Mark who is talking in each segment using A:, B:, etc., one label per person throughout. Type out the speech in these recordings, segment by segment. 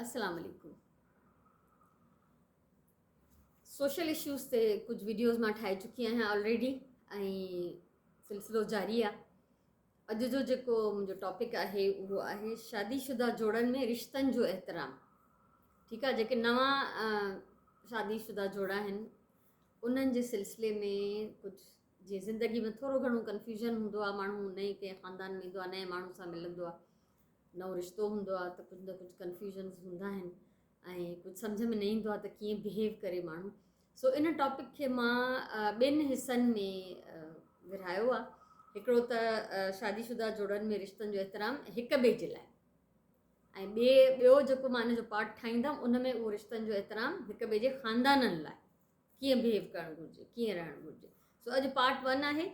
A: السلام عليڪم social issues تي ڪجهه ويڊيوز مان ٺاهي چڪي آهيان آلريڊي ۽ سلسلو جاري آهي اڄ جو جيڪو منهنجو ٽاپڪ آهي اهو آهي شادي شده جوڙن ۾ رشتن جو احترام ٺيڪ آهي جيڪي نوان شادي شده جوڙا آهن انهن جي سلسلي ۾ ڪجهه جي زندگي ۾ ٿورو گهڻو ڪنفيوزن هوندو آهي ماڻهو نئين ڪنهن خاندان ۾ ايندو آهي نئين ماڻهو سان ملندو آهي نئون رشتو هوندو آهي ته ڪجهه نه ڪجهه ڪنفيوزنز هوندا آهن ۽ ڪجهه سمجهه ۾ نه ايندو آهي ته ڪيئن بهيو ڪري ماڻهو سو ان ٽاپڪ کي مان ٻن حصن ۾ ورهايو آهي هڪڙو ته شادي شده جوڙن ۾ رشتن جو احترام هڪ ٻئي جي لاء ۽ ٻئي ٻيو جيڪو مان ان جو پارٽ ٺاهيندم ان ۾ اهو رشتن جو احترام هڪ ٻئي جي خاندانن لاء ڪيئن بهيو ڪرڻ گهرجي ڪيئن رهڻ گهرجي سو اڄ پارٽ ون آهي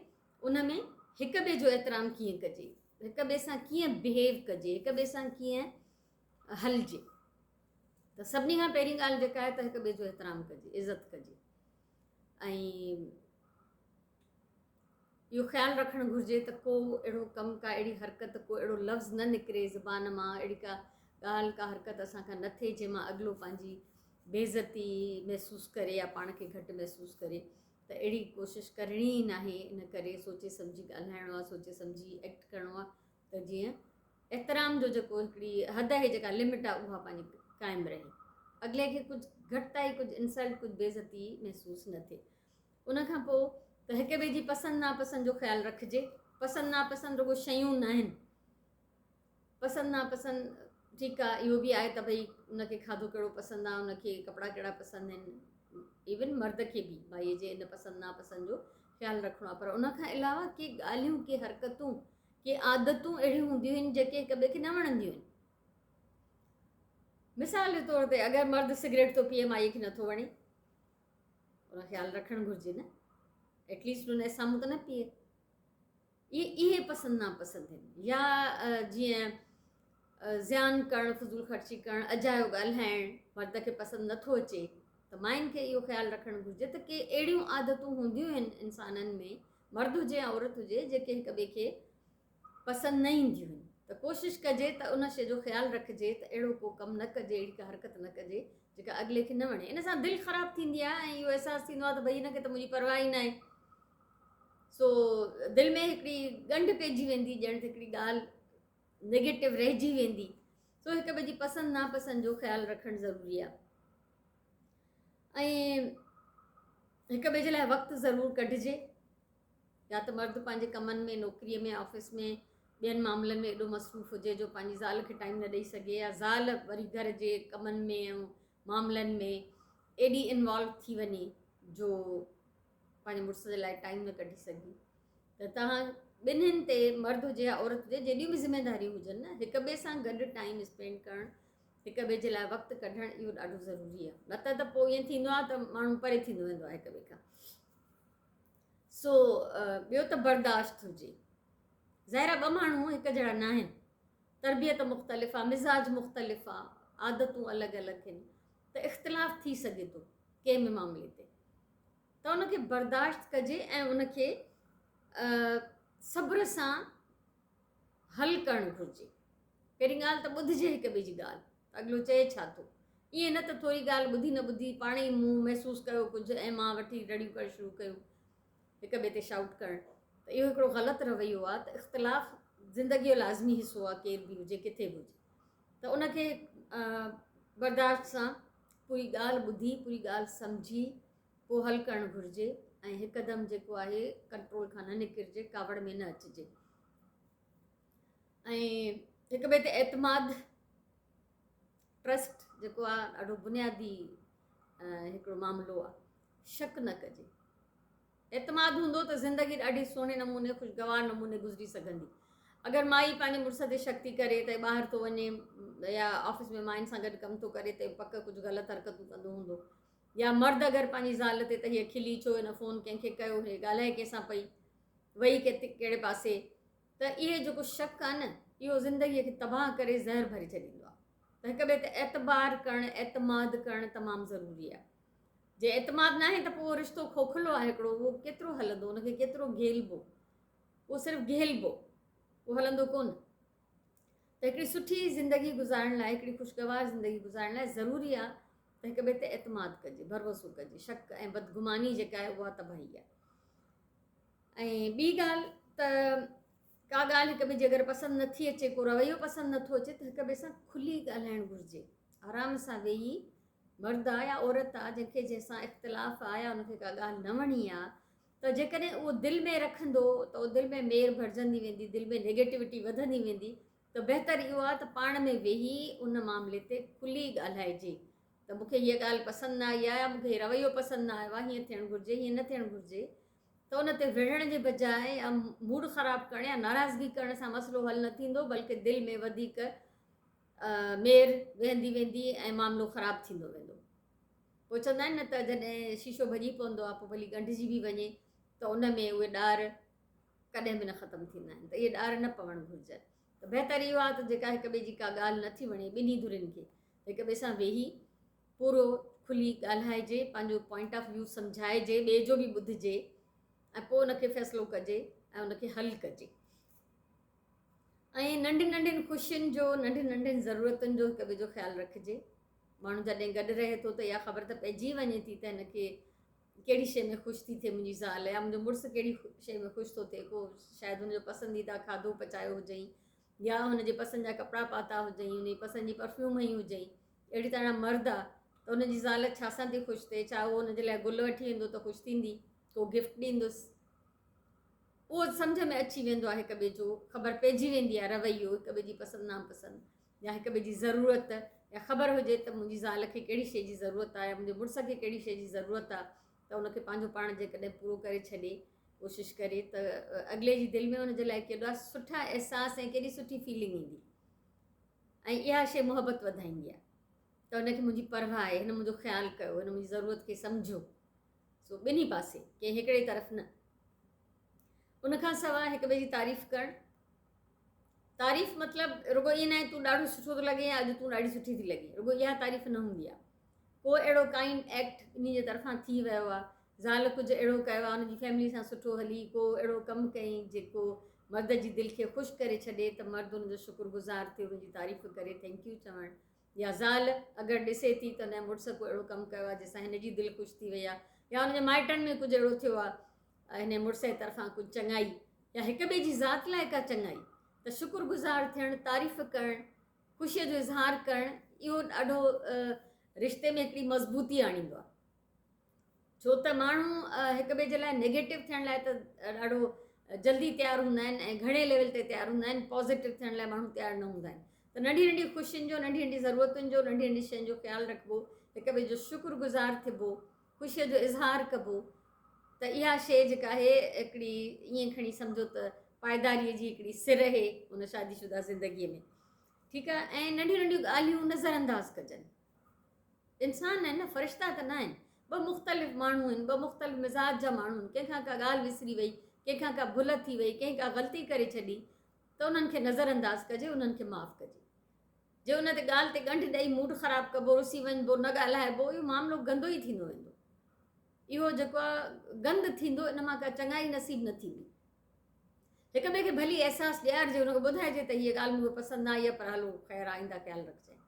A: ان ۾ هڪ ٻئي جو احترام ڪيئن ڪجي هڪ ٻئي سان ڪيئن بهيو ڪجي هڪ ٻئي سان ڪيئن هلجي ته سڀني کان پهرين ڳالهه جيڪا آهي ته هڪ ٻئي جو احترام ڪجي عزت ڪجي ۽ اهو خيال رکڻ گهرجي ته ڪو اهڙو ڪم، ڪا اهڙي حرڪت، ڪو اهڙو لفظ نه نڪري زبان مان، اهڙي ڪا ڳالهه، ڪا حرڪت اسان کان نه ٿئي جنهن مان اڳلو پنهنجي بيعزتي محسوس ڪري يا پاڻ کي گهٽ محسوس ڪري ته اهڙي ڪوشش ڪرڻي ئي ناهي ان ڪري سوچي سمجهي ڳالهائڻو آهي سوچي سمجهي ايڪٽ ڪرڻو آهي ته جيئن احترام جو جيڪو هڪڙي حد آهي جيڪا لمٽ آهي اها پنهنجي قائم رهي اڳلي کي ڪجهه گهٽتائي ڪجهه انسلٽ ڪجهه بيعزتي محسوس نه ٿئي ان کان پوء ته هڪ ٻئي جي پسند ناپسند جو خيال رکجي. پسند ناپسند رڳو شيون ناهن. پسند ناپسند ٺيڪ آ اهو به آهي ته ڀئي ان کي کاڌو ڪهڙو پسند آ ان کي ڪپڙا ڪهڙا پسند آهن ايون مرد کي به ڀائي جي ان پسند ناپسند جو خيال رکڻو آ پر ان کان علاوه ڪي ڳالهيون ڪي حرڪتون ڪي عادتون اهڙيون هونديون آهن جيڪي هڪ ٻئي کي نه وڻنديون آهن مثال جي طور تي اگر مرد سگريٽ ٿو پيئي مائي کي نٿو وڻي ان خيال رکڻ گهرجي نه ايٽليسٽ ان جي سامهون ته نه پيئي اهي اهي پسند نا پسند آهن يا جيئن زيان ڪرڻ فضول خرچي ڪرڻ اجايو ڳالهائڻ مرد کي پسند نٿو اچي ته ماين کي اهو خيال رکڻ گهرجي ته ڪي اهڙيون عادتون هونديون آهن انسانن ۾ مرد هجي يا عورت هجي جيڪي هڪ ٻئي کي پسند نه اينديون آهن ته ڪوشش ڪجي ته ان شيء جو خيال رکجي ته اهڙو ڪو ڪم نه ڪجي اهڙي ڪا حرڪت نه ڪجي جيڪا اڳلي کي نه وڻي ان سان دل خراب ٿيندي آهي ۽ اهو احساس ٿيندو آهي ته ڀئي هن کي ته منهنجي پرواهه ئي ناهي سو دل ۾ هڪڙي ڳنڍ پئجي ويندي ڄڻ ته هڪڙي ڳالهه نيگيٽو رهجي ويندي سو هڪ ٻئي جي پسند ناپسند جو خيال رکڻ ضروري آهي ۽ هڪ ٻئي جي لاء وقت ضرور ڪڍجي يا ته مرد پنهنجي ڪمن ۾ نوڪريء ۾ آفيس ۾ ٻين معاملن ۾ ايڏو مصروف هجي جو پنهنجي زال کي ٽائيم نه ڏئي سگهي يا زال وري گهر جي ڪمن ۾ ۽ معاملن ۾ ايڏي انوالو ٿي وڃي جو پنهنجي مڙس جي لاء ٽائيم نه ڪڍي سگهي ته توهان ٻنهين تي مرد هجي يا عورت هجي جيڏيون به ذميداريون هجن نه هڪ ٻئي سان گڏ ٽائيم اسپينڊ ڪرڻ هڪ ٻئي جي لاء وقت ڪڍڻ اهو ڏاڍو ضروري آهي نه ته ته پوء ائين ٿيندو آهي ته ماڻهو پري ٿيندو ويندو آهي هڪ ٻئي کان سو ٻيو ته برداشت هجي. ظاهر آهي ٻه ماڻهو هڪ جهڙا ناهن. تربيت مختلف آهي، مزاج مختلف آهي، عادتون الڳ الڳ آهن ته اختلاف ٿي سگهي ٿو ڪنهن به معاملي تي ته ان کي برداشت ڪجي ۽ ان کي صبر سان حل ڪرڻ گهرجي. پهرين ڳالهه ته ٻڌجي هڪ ٻئي جي ڳالهه ته اڳلو چئي ڇا ٿو. ائين نه ته ٿوري ڳالهه ٻڌي نه ٻڌي پاڻ ئي مون محسوس ڪيو ڪجهه ۽ مان وٺي رڙيون ڪرڻ شروع ڪيون هڪ ٻئي تي شائوٽ ڪرڻ ته اهو هڪڙو غلط رويو آهي ته اختلاف زندگي جو لازمي حصو آهي ڪير به هجي ڪٿي به هجي ته ان کي برداشت سان پوري ڳالهه ٻڌي پوري ڳالهه سمجهي پوء حل ڪرڻ گهرجي ۽ هڪدم جيڪو آهي ڪنٽرول کان نه نڪرجي ڪاوڙ ۾ نه اچجي ۽ هڪ ٻئي تي اعتماد ٽرسٽ جيڪو آهي ڏاڍو بنيادي هڪڙو معاملو آهي شڪ نه ڪجي اعتماد هوندو ته زندگي ڏاڍي سهڻي نموني خوشگوار نموني گذري سگهندي اگر مائي پنهنجي مڙس تي شڪ ٿي ڪري ته ٻاهر ٿو وڃي يا آفيس ۾ ماين سان گڏ ڪم ٿو ڪري ته پڪ ڪجهه غلط حرڪتون ڪندو هوندو يا مرد اگر پنهنجي زال تي ته هيء کلي ڇو هن فون ڪنهن کي ڪيو هي ڳالهائي ڪنهن سان پئي وئي ڪهڙي پاسي ته اهي جيڪو شڪ آهي نه اهو زندگيء کي تباهه ڪري زهر ڀري ڇڏيندو آهي ته هڪ ٻئي تي اعتبار ڪرڻ اعتماد ڪرڻ تمام ضروري آهي جي اعتماد ناهي ته پوء رشتو کوکلو آهي هڪڙو اهو ڪيترو هلندو ان کي ڪيترو گهيلبو اهو صرف گهيلبو اهو هلندو ڪونه. ته ته هڪڙي سٺي زندگي گذارڻ لاء هڪڙي خوشگوار زندگي گذارڻ لاء ضروري آهي ته هڪ ٻئي تي اعتماد ڪجي، ڀروسو ڪجي. شڪ ۽ بدگماني جيڪا آهي اها تباهي آهي. ۽ ٻي ڳالهه ته ڪا ڳالهه هڪ ٻئي جي اگر پسند نٿي اچي، ڪو رويو پسند نٿو اچي ته هڪ ٻئي سان کلي ڳالهائڻ گهرجي. آرام سان ويهي مرد آ يا عورت آ جنهن کي جنهن سان اختلاف آ يا ان کي ڪا ڳالهه نه وڻي آ ته جيڪڏهن اهو دل ۾ رکندو ته اهو دل ۾ مير ڀرجندي ويندي، دل ۾ نيگيٽوٽي وڌندي ويندي ته بهتر اهو آهي ته پاڻ ۾ ويهي ان معاملي تي کلي ڳالهائجي ته مون کي هيء ڳالهه پسند نه آئي آهي يا مون کي هي رويو پسند نه آيو آهي، هيئن ٿيڻ گهرجي، هيئن نه ٿيڻ گهرجي ته ان تي وڙهڻ جي بجاء يا موڊ خراب ڪرڻ يا ناراضگي ڪرڻ سان مسئلو حل نه ٿيندو بلڪه دل ۾ وڌيڪ مير ويهندي ويندي ۽ معاملو خراب ٿيندو ويندو. پوء چوندا آهن نه ته جڏهن شيشو ڀڄي پوندو آهي پوء ڀلي ڳنڍجي به وڃي ته ان ۾ اهي ڏار ڪڏهن به نه ختم ٿيندا آهن ته اهي ڏار نه پوڻ گهرجن ته بهتر اهو آهي ته جيڪا هڪ ٻئي جي ڪا ڳالهه نٿي وڻي ٻنهي ڌرين کي هڪ ٻئي سان ويهي پورو کلي ڳالهائجي پنهنجو پوائنٽ آف ويو سمجهائجي ٻئي جو به ٻڌجي ۽ پوء ان کي فيصلو ڪجي ۽ ان کي حل ڪجي ۽ ننڍين ننڍين خوشين جو ننڍين ننڍين ضرورتن جو هڪ ٻئي جو خيال رکجي ماڻهو جڏهن گڏ رهي ٿو ته اها خبر ته پئجي وڃي ٿي ته هن کي ڪهڙي شيء ۾ خوش ٿي ٿئي منهنجي زال يا منهنجو مڙس ڪهڙي شيء ۾ خوش ٿو ٿئي ڪو شايد هن جو پسنديده کاڌو پچايو هجئين يا هن جي پسند جا ڪپڙا پاتا هجئين هن جي پسند جي پرفيوم هنئي هجئين اهڙي طرح مرد آ ته هن جي زال ڇا سان ٿي خوش ٿئي ڇا هو هن جي لاء گل وٺي ايندو ته خوش ٿيندي ڪو گفٽ ڏيندس اهو سمجهه ۾ اچي ويندو آهي هڪ ٻئي جو خبر پئجي ويندي آهي رويو هڪ ٻئي جي پسند ناپسند يا هڪ ٻئي جي ضرورت يا خبر هجي ته منهنجي زال کي ڪهڙي شيء جي ضرورت آهي يا منهنجي مڙس کي ڪهڙي شيء جي ضرورت آهي ته ان کي پنهنجو پاڻ جيڪڏهن پورو ڪري ڇڏي ڪوشش ڪري ته اڳلي جي دل ۾ ان جي لاء ڪيڏا سٺا احساس ۽ ڪيڏي سٺي فيلنگ ايندي ۽ اها شيء محبت وڌائيندي آهي ته ان کي منهنجي پرواهه آهي هن منهنجو خيال ڪيو هن منهنجي ضرورت کي سمجهيو سو ٻنهي پاسي ڪنهن هڪڙي طرف نه ان کان سواء هڪ ٻئي جي تعريف ڪرڻ تعريف مطلب رڳو ائين ناهي تون ڏاڍو سٺو ٿو لڳين يا اڄ تون ڏاڍي سٺي ٿي لڳين رڳو اها تعريف نه هوندي آهي ڪو اهڙو ڪائنڊ ايڪٽ انهي جي طرفان ٿي ويو آهي زال ڪجهه اهڙو ڪيو آهي ان جي فيملي سان سٺو هلي ڪو اهڙو ڪم ڪيائين جيڪو مرد جي دل کي خوش ڪري ڇڏي ته مرد ان جو شڪر گذار ٿئي ان جي تعريف ڪري thank you چوڻ يا زال اگر ڏسي ٿي ته ان مڙس ڪو اهڙو ڪم ڪيو آهي جنهن سان هن جي دل خوش ٿي وئي آهي يا ان جي مائٽن ۾ ڪجهه اهڙو ٿيو آهي هن مڙس جي طرفان ڪجهه چڱائي يا هڪ ٻئي جي ذات لاء ڪا چڱائي ته شڪر گذار ٿيڻ تعريف ڪرڻ خوشيء جو اظهار ڪرڻ اهو ڏاڍو رشتي ۾ هڪڙي مضبوطي آڻيندو آهي ڇو ته ماڻهو هڪ ٻئي جي لاء نيگيٽو ٿيڻ لاء ته ڏاڍو جلدي تيار هوندا آهن ۽ گهڻي ليول تي تيار هوندا آهن پازيٽو ٿيڻ لاء ماڻهو تيار نه هوندا آهن ته ننڍي ننڍي خوشين جو ننڍي ننڍي ضرورتن جو ننڍي ننڍي شين جو خيال رکبو هڪ ٻئي جو شڪر گذار ٿبو خوشيء جو اظهار ڪبو ته اها شيء جيڪا آهي هڪڙي ائين کڻي سمجهو ته پائيداريء جي هڪڙي سر آهي ان شادي شده زندگيء ۾ ٺيڪ آهي ۽ ننڍيون ننڍيون ڳالهيون نظر انداز ڪجن انسان آهن نه فرشتا ته نه آهن ٻه مختلف ماڻهو آهن ٻه مختلف مزاج جا ماڻهو آهن ڪنهن کان ڪا ڳالهه وسري وئي ڪنهن کان ڪا ڀل ٿي وئي ڪنهن ڪا غلطي ڪري ڇڏي ته انهن کي نظر انداز ڪجي انهن کي معاف ڪجي جي ان تي ڳالهه تي ڳنڍ ڏئي موڊ خراب ڪبو، رسي وڃبو، نه ڳالهائبو، اهو معاملو گندو ئي ٿيندو ويندو. اهو جيڪو آ گند ٿيندو ان مان ڪا چڱائي نصيب نه ٿيندي. هڪ ٻئي کي ڀلي احساس ڏيارجي، ان کي ٻڌائجي ته هيء ڳالهه مون کي پسند نه آئي آ پر هلو خير آئنده خيال رکجانء.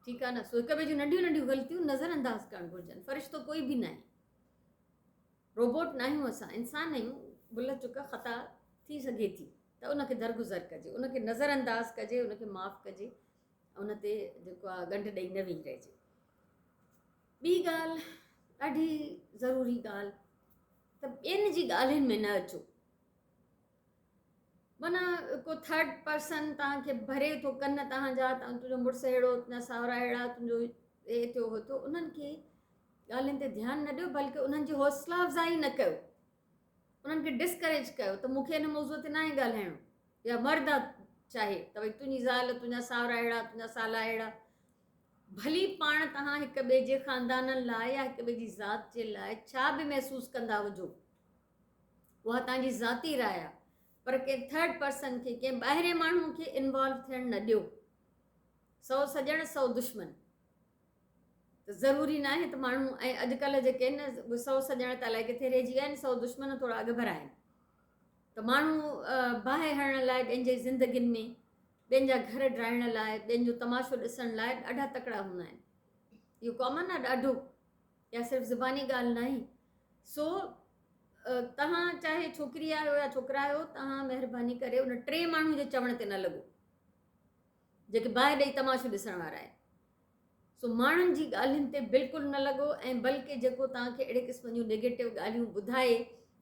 A: ٺيڪ آ نه؟ سو هڪ ٻئي جون ننڍيون ننڍيون غلطيون نظر انداز ڪرڻ گهرجن. فرشتو ڪوئي به ناهي. روبوٽ ناهيون اسان، انسان آهيون، ڀل چڪ خطا ٿي سگهي ٿي. ته ان کي درگذر ڪجي، ان کي نظر انداز ڪجي، ان کي معاف ڪجي، ان تي جيڪو آهي ڳنڍ ڏئي نه ويهي رهجي. ٻي ڳالهه ڏاڍي ضروري ڳالهه ته ٻين جي ڳالهين ۾ نه اچو. معنيٰ ڪو ٿرڊ پرسن توهان کي ڀري ٿو ڪن توهان جا ته تنهنجو مڙس اهڙو تنهنجا ساهرا اهڙا تنهنجو هي ٿيو هو ٿيو انهن کي ڳالهين تي ڌيان نه ڏيو بلڪه انهن جي حوصلا افزائي نه ڪيو انهن کي ڊسڪريج ڪيو ته مون کي ان موضوع تي ناهي ڳالهائڻو يا مرد چاهي ته ڀئي تنهنجي زال تنهنجا ساهرا اهڙا تنهنجا سالا اهڙا ڀلي پاڻ توهان هڪ ٻئي جي خاندانن لاء يا هڪ ٻئي جي ذات جي لاء ڇا به محسوس ڪندا هجو اها توهان جي ذاتي راء آهي پر ڪنهن ٿرڊ پرسن کي ڪنهن ٻاهرين ماڻهو کي انوالو ٿيڻ نه ڏيو سو سڄڻ سو دشمن ته ضروري ناهي ته ماڻهو ۽ اڄڪلهه جيڪي آهن نه سو سڄڻ ته الائي ڪٿي رهجي ويا آهن سو دشمن ٿورا اڳڀرا آهن ته ماڻهو باهه هڻڻ لاء پنهنجي زندگين ۾ ٻين جا گهر ڊاهڻ لاء، ٻين جو تماشو ڏسڻ لاء ڏاڍا تڪڙا هوندا آهن. اهو ڪامن آهي ڏاڍو، اها صرف زباني ڳالهه ناهي. سو توهان چاهي ڇوڪري آهيو يا ڇوڪرا آهيو، توهان مهرباني ڪري ان ٽئين ماڻهو جي چوڻ تي نه لڳو، جيڪي باهه ڏئي تماشو ڏسڻ وارا آهن. سو ماڻهن جي ڳالهين تي بلڪل نه لڳو ۽ بلڪه جيڪو توهان کي اهڙي قسم جون نيگيٽو ڳالهيون ٻڌائي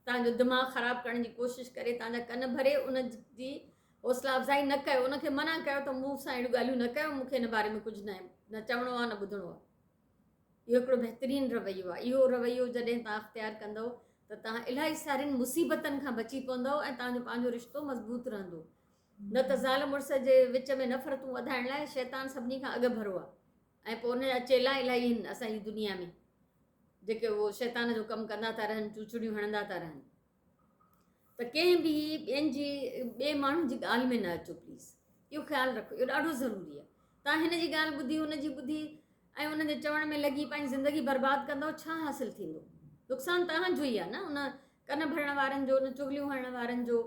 A: توهان جو دماغ خراب ڪرڻ جي ڪوشش ڪري توهان جا ڪن ڀري ان جي حوصلا افزائي نه ڪيو، ان کي منع ڪيو ته مون سان اهڙيون ڳالهيون نه ڪيو، مون کي ان باري ۾ ڪجهه نه نه چوڻو آهي نه ٻڌڻو آهي. اهو هڪڙو بهترين رويو آهي. اهو رويو جڏهن توهان اختيار ڪندؤ ته توهان الاهي سارين مصيبتن کان بچي پوندؤ ۽ توهان جو پنهنجو رشتو مضبوط رهندو. نه ته زال مڙس جي وچ ۾ نفرتون وڌائڻ لاء شيطان سڀني کان اڳ ڀرو آهي ۽ پوء ان جا چيلا الاهي آهن اسان جي دنيا ۾ جيڪي اهو شيطان جو ڪم ڪندا ٿا رهن، چوچڙيون هڻندا ٿا رهن. ته ڪنهن به ٻين جي ٻئي ماڻهن جي ڳالهه ۾ نه اچو پليز، اهو خيال رکو، اهو ڏاڍو ضروري آهي. تان هن جي ڳالهه ٻڌي هن جي ٻڌي ۽ انهن جي چوڻ ۾ لڳي پنهنجي زندگي برباد ڪندؤ، ڇا حاصل ٿيندو؟ نقصان توهان جو ئي آهي نه، ان ڪن ڀرڻ وارن جو، ان چغليون هڻڻ وارن جو،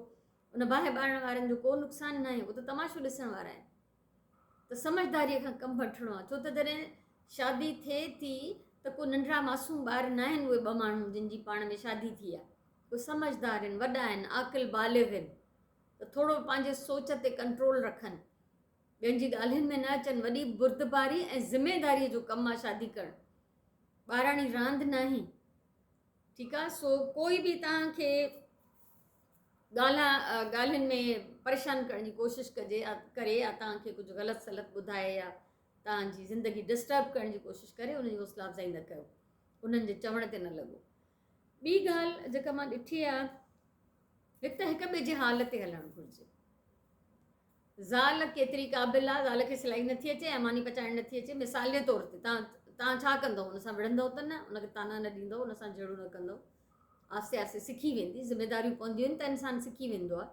A: ان باهه ٻارڻ وارن جو ڪو نقصان ناهي، هو ته تماشو ڏسڻ وارا آهن. ته سمجهداريء کان ڪم وٺڻو آهي، ڇو ته جڏهن شادي ٿئي ٿي ته ڪو ننڍڙا معصوم ٻار ناهن اهي ٻه ماڻهو جن جي پاڻ ۾ شادي ٿي آهي، اهي سمجهدار آهن، وڏا آهن، عاقل بالغ آهن ته ٿورو پنهنجي سوچ تي ڪنٽرول رکن، ٻين جي ڳالهين ۾ نه اچن، وڏي بردباري ۽ ذميداريء جو ڪم آهي شادي ڪرڻ، ٻاراڻي راند ناهي، ٺيڪ آهي، سو ڪوئي به توهان کي ڳالهه ڳالهين ۾ پريشان ڪرڻ جي ڪوشش ڪجي ڪري يا توهان کي ڪجهه غلط سلط ٻڌائي يا توهان جي زندگي ڊسٽرب ڪرڻ جي ڪوشش ڪري ان جي حوصلا افزائي نه ڪيو، انهن جي چوڻ تي نه لڳو. ٻي ڳالهه جيڪا مان ڏٺي آهي، هڪ ته هڪ ٻئي جي حال تي هلڻ گهرجي. زال ڪيتري قابل آ، زال کي سلائي نٿي اچي ۽ ماني پچائڻ نٿي اچي، مثال جي طور تي تان تان ڇا ڪندؤ؟ ان سان وڙهندؤ ته نه، ان کي طعنا نه ڏيندؤ، ان سان جهيڙو نه ڪندؤ، آهستي آهستي سکي ويندي، ذميداريون پونديون آهن ته انسان سکي ويندو آ.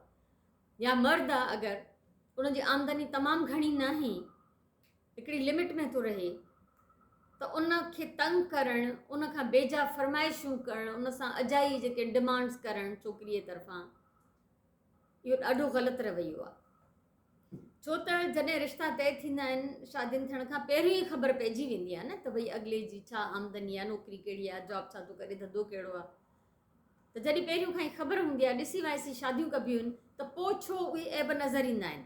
A: يا مرد آ، اگر ان جي آمدني تمام گهڻي ناهي، هڪڙي لمٽ ۾ ٿو رهي ته ان کي تنگ ڪرڻ، ان کان بيجا فرمائشون ڪرڻ، ان سان اجائي جيڪي ڊمانڊز ڪرڻ ڇوڪريء طرفان، اهو ڏاڍو غلط رويو آهي. ڇو ته جڏهن رشتا طئي ٿيندا آهن، شادين ٿيڻ کان پهريون ئي خبر پئجي ويندي آهي نه ته ڀئي اڳلي جي ڇا آمدني آهي، نوڪري ڪهڙي آهي، جاب ڇا ٿو ڪري، ڌنڌو ڪهڙو آهي. ته جڏهن پهريون کان ئي خبر هوندي آهي، ڏسي وائسي شاديون ڪبيون آهن ته پوء ڇو اهي عيب نظر ايندا آهن،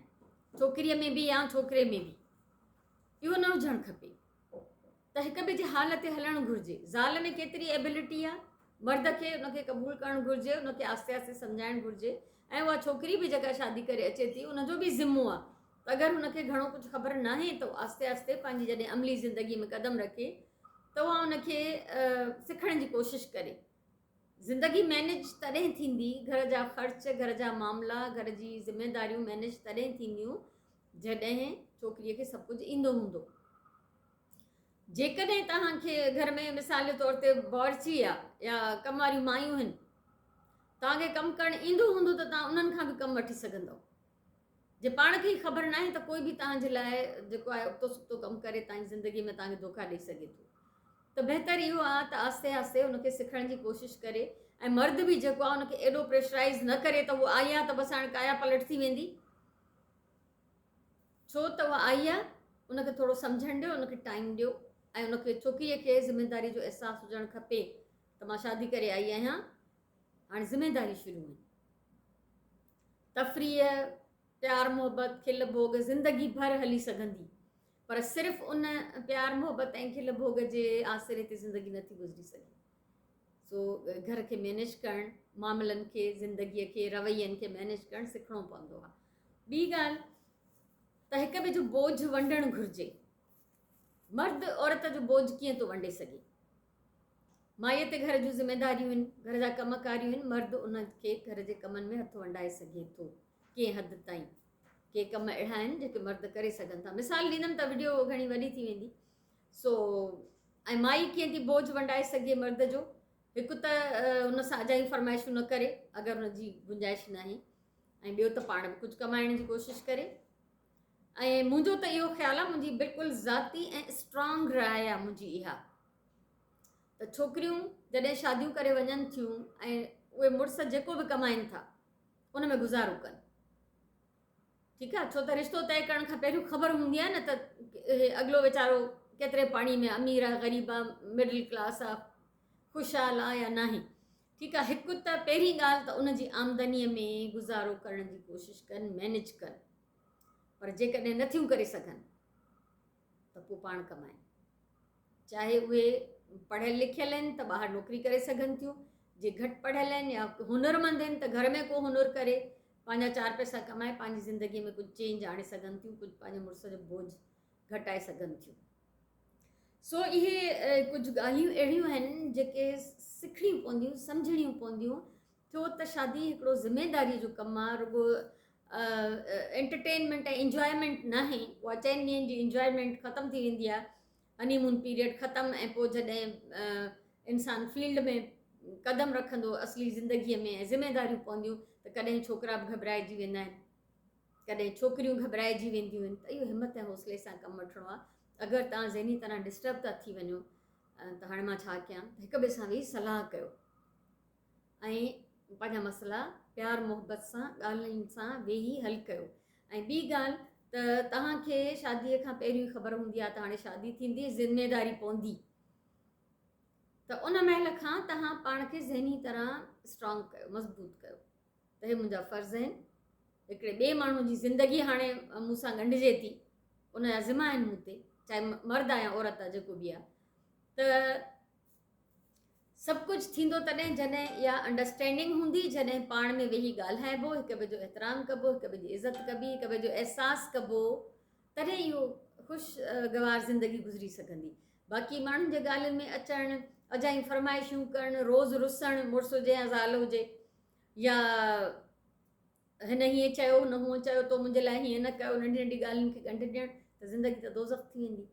A: ڇوڪريء ۾ به يا ڇوڪري ۾ به. اهو نه هجڻ کپي. ته هڪ ٻئي جي حال تي هلڻ گهرجي. زال ۾ ڪيتري ايبلٽي آ، مرد کي ان کي قبول ڪرڻ گهرجي، ان کي آهستي آهستي سمجهائڻ گهرجي ۽ اها ڇوڪري به جيڪا شادي ڪري اچي ٿي ان جو به ذمو آ ته اگر هن کي گهڻو ڪجهه خبر ناهي ته آهستي آهستي پنهنجي جڏهن عملي زندگي ۾ قدم رکي ته اها ان کي سکڻ جي ڪوشش ڪري. زندگي مينيج تڏهن ٿيندي، گهر جا خرچ، گهر جا معاملا، گهر جي ذميداريون مينيج تڏهن ٿينديون جڏهن ڇوڪريء کي سڀ ڪجهه ايندو هوندو. جيڪڏهن توهان کي گهر ۾ مثال جي طور تي باورچي آ يا ڪم واريون مايون آهن، توهان کي ڪم ڪرڻ ايندو هوندو ته توهان انهن کان به ڪم وٺي سگهندؤ. جي پاڻ کي ئي خبر ناهي ته ڪوئي به توهان جي لاء جيڪو آهي ابتو سبتو ڪم ڪري توهان جي زندگي ۾ توهان کي ڌوکا ڏئي سگهي ٿو. ته بهتر اهو آ ته آهستي آهستي ان کي سکڻ جي ڪوشش ڪري ۽ مرد به جيڪو آ ان کي ايڏو پريشرائيز نه ڪري ته هو آئي آ ته بس هاڻي ڪايا پلٽ ٿي ويندي. ڇو ته اها آئي آهي، ان کي ٿورو سمجهڻ ڏيو، ان کي ٽائيم ڏيو ۽ ان کي ڇوڪريء کي ذميداري جو احساس هجڻ کپي ته مان شادي ڪري آئي آهيان، هاڻي ذميداري شروع آهن. تفريح، پيار محبت، کل ڀوڳ زندگي ڀر هلي سگهندي، پر صرف ان پيار محبت ۽ کل ڀوڳ جي آسري تي زندگي نٿي گذري سگهي. سو گهر کي مينيج ڪرڻ، معاملن کي، زندگيء کي، روين کي مينيج ڪرڻ سکڻو پوندو آهي. ٻي ڳالهه ته هڪ ٻئي جو بوجهه ونڊڻ گهرجي. مرد عورت جو بوجهه ڪيئن ٿو ونڊي سگهي؟ مائيء تي گهر جون ذميداريون آهن، گهر جا ڪم ڪاريون آهن، مرد ان کي گهر جي ڪمن ۾ هٿ ونڊائي سگهي ٿو ڪنهن حد تائين. ڪي ڪم اهڙا آهن جيڪي مرد ڪري سگهن ٿا. مثال ڏيندم ته وڊيو گهڻي وڏي ٿي ويندي. سو ۽ مائي ڪيئن ٿي بوجهه ونڊائي سگهي مرد جو؟ هڪ ته ان سان اجايون فرمائشون نه ڪري اگر ان جي گنجائش ناهي ۽ ٻيو ته پاڻ به ڪجهه ڪمائڻ جي ڪوشش ڪري. ۽ منهنجو ته اهو خيال آهي، منهنجي بلڪل ذاتي ۽ اسٽرانگ راء آهي منهنجي اها ته ڇوڪريون جڏهن شاديون ڪري وڃن ٿيون ۽ اهي مڙس جيڪو به ڪمائن ٿا ان ۾ گذارو ڪن. ٺيڪ آ ڇو ته رشتو طئي ڪرڻ کان پهريون خبر هوندي آ نه ته هي اڳلو ويچارو ڪيتري پاڻي ۾ امير آ غريب آ مڊل ڪلاس آ خوشحال آ يا ناهي ٺيڪ آ هڪ ته پهرين ڳالهه ته ان جي آمدني ۾ گذارو ڪرڻ جي ڪوشش ڪن مينيج ڪن پر جيڪڏهن نٿيون ڪري سگهن ته پوء پاڻ ڪمائن. چاهي اهي پڙهيل لکيل آهن ته ٻاهر نوڪري ڪري سگهن ٿيون، جي گهٽ پڙهيل آهن يا هنرمند آهن ته گهر ۾ ڪو هنر ڪري پنهنجا چار پئسا ڪمائي پنهنجي زندگي ۾ ڪجهه چينج آڻي سگهن ٿيون، ڪجهه پنهنجي مڙس جو بوجه گهٽائي سگهن ٿيون. سو اهي ڪجهه ڳالهيون اهڙيون آهن جيڪي سکڻيون پونديون، سمجهڻيون پونديون، ڇو ته شادي هڪڙو ذميداري جو ڪم آهي، رڳو انٽرٽينمينٽ ۽ انجوائمينٽ ناهي. اها چئن ڏينهن جي انجوائمينٽ ختم ٿي ويندي آهي، هني مون پيريڊ ختم ۽ پوء جڏهن انسان فيلڊ ۾ قدم رکندو اصلي زندگيء ۾ ۽ ذميداريون پونديون ته ڪڏهن ڇوڪرا به گهٻرائجي ويندا آهن، ڪڏهن ڇوڪريون گهٻرائجي وينديون آهن ته اهو همت ۽ حوصلي سان ڪم وٺڻو آهي. اگر توهان ذهني طرح ڊسٽرب ٿا ٿي وڃو ته هاڻي مان ڇا ڪيان ته هڪ ٻئي سان ويهي صلاح ڪيو ۽ پنهنجا مسئلا پيار محبت سان ڳالهين سان ويهي حل ڪيو ۽ ٻي ڳالهه ته توهان کي شادي کان پهريون خبر هوندي آهي ته هاڻي شادي ٿيندي ذميداري پوندي ته ان مهل کان توهان پاڻ کي ذهني طرح اسٽرانگ ڪيو مضبوط ڪيو ته هي منهنجا فرض آهن هڪڙي ٻئي ماڻهو جي زندگي هاڻي مون سان ڳنڍجي ٿي ان جا ذمہ آهن مون تي چاهي مرد آهي يا عورت آهي جيڪو به آهي ته سڀ ڪجهه ٿيندو تڏهن جڏهن اها انڊرسٽينڊنگ هوندي، جڏهن پاڻ ۾ ويهي ڳالهائبو، هڪ ٻئي جو احترام ڪبو، هڪ ٻئي جي عزت ڪبي، هڪ ٻئي جو احساس ڪبو، تڏهن اهو خوشگوار زندگي گذري سگهندي. باقي ماڻهن جي ڳالهين ۾ اچڻ، اجايون فرمائشون ڪرڻ، روز رسڻ، مڙس هجي يا زال هجي، يا هن هيئن چيو، هن هونئن چيو، تو منهنجي لاء هيئن نه ڪيو، ننڍي ننڍي ڳالهين کي ڳنڍ ڏيڻ ته زندگي ته دوزخ ٿي ويندي.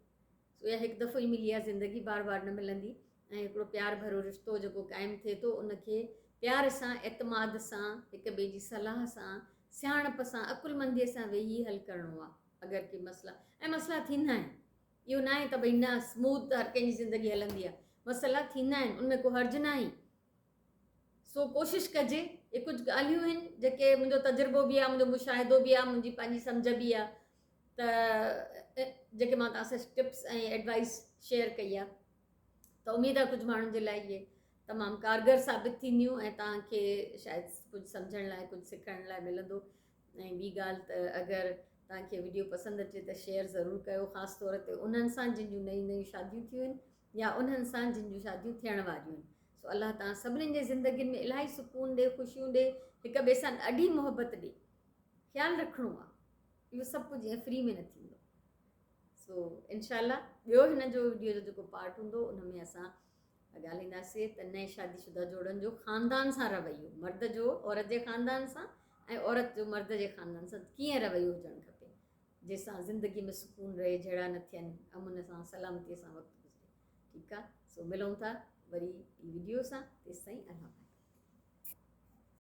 A: سو اها هڪ دفعو ئي ملي آهي زندگي، بار بار نه ملندي ۽ هڪڙو پيار ڀريو رشتو جيڪو قائم ٿئي ٿو ان کي پيار سان، اعتماد سان، هڪ ٻئي جي صلاح سان، سياڻپ سان، عقلمنديء سان ويهي حل ڪرڻو آهي. اگر ڪي مسئلا ۽ مسئلا ٿيندا آهن، اهو ناهي ته ڀئي نه سموٿ هر ڪنهن جي زندگي هلندي آهي، مسئلا ٿيندا آهن، ان ۾ ڪو حرج ناهي. سو ڪوشش ڪجي. اهي ڪجهه ڳالهيون آهن جيڪي منهنجو تجربو به آهي، منهنجو مشاهدو به آهي، منهنجي پنهنجي سمجهه به آهي ته جيڪي مان توهان سان ٽپس ۽ ايڊوائس شيئر ڪئي آهي ته اميد آهي ڪجهه ماڻهن جي لاء اهي تمام ڪارگر ثابت ٿينديون ۽ توهان کي شايد ڪجهه سمجهڻ لاء ڪجهه سکڻ لاء ملندو. ۽ ٻي ڳالهه ته اگر توهان کي وڊيو پسند اچي ته شيئر ضرور ڪيو، خاص طور تي انهن سان جن جون نيون نيون شاديون ٿيون آهن يا انهن سان جن جون شاديون ٿيڻ واريون آهن. سو الله توهان سڀني جي زندگين ۾ الاهي سڪون ڏي، خوشيون ڏي، هڪ ٻئي سان ڏاڍي محبت ڏي. خيال رکڻو آ، اهو سڀ ڪجهه ائين فري ۾ نه ٿيندو. سو انشاء الله ٻيو هن جو وڊيو جو جيڪو پارٽ هوندو ان ۾ اسان ڳالهائينداسين ته نئين شادي شده جوڙن جو خاندان سان رويو، مرد جو عورت جي خاندان سان ۽ عورت جو مرد جي خاندان سان ڪيئن رويو هجڻ کپي جنهن سان زندگي ۾ سڪون رهي، جهيڙا نه ٿين، امن سان سلامتي سان وقت گذري. ٺيڪ آ، سو ملون ٿا وري ٻي وڊيو سان، تيستائين الله حافظ.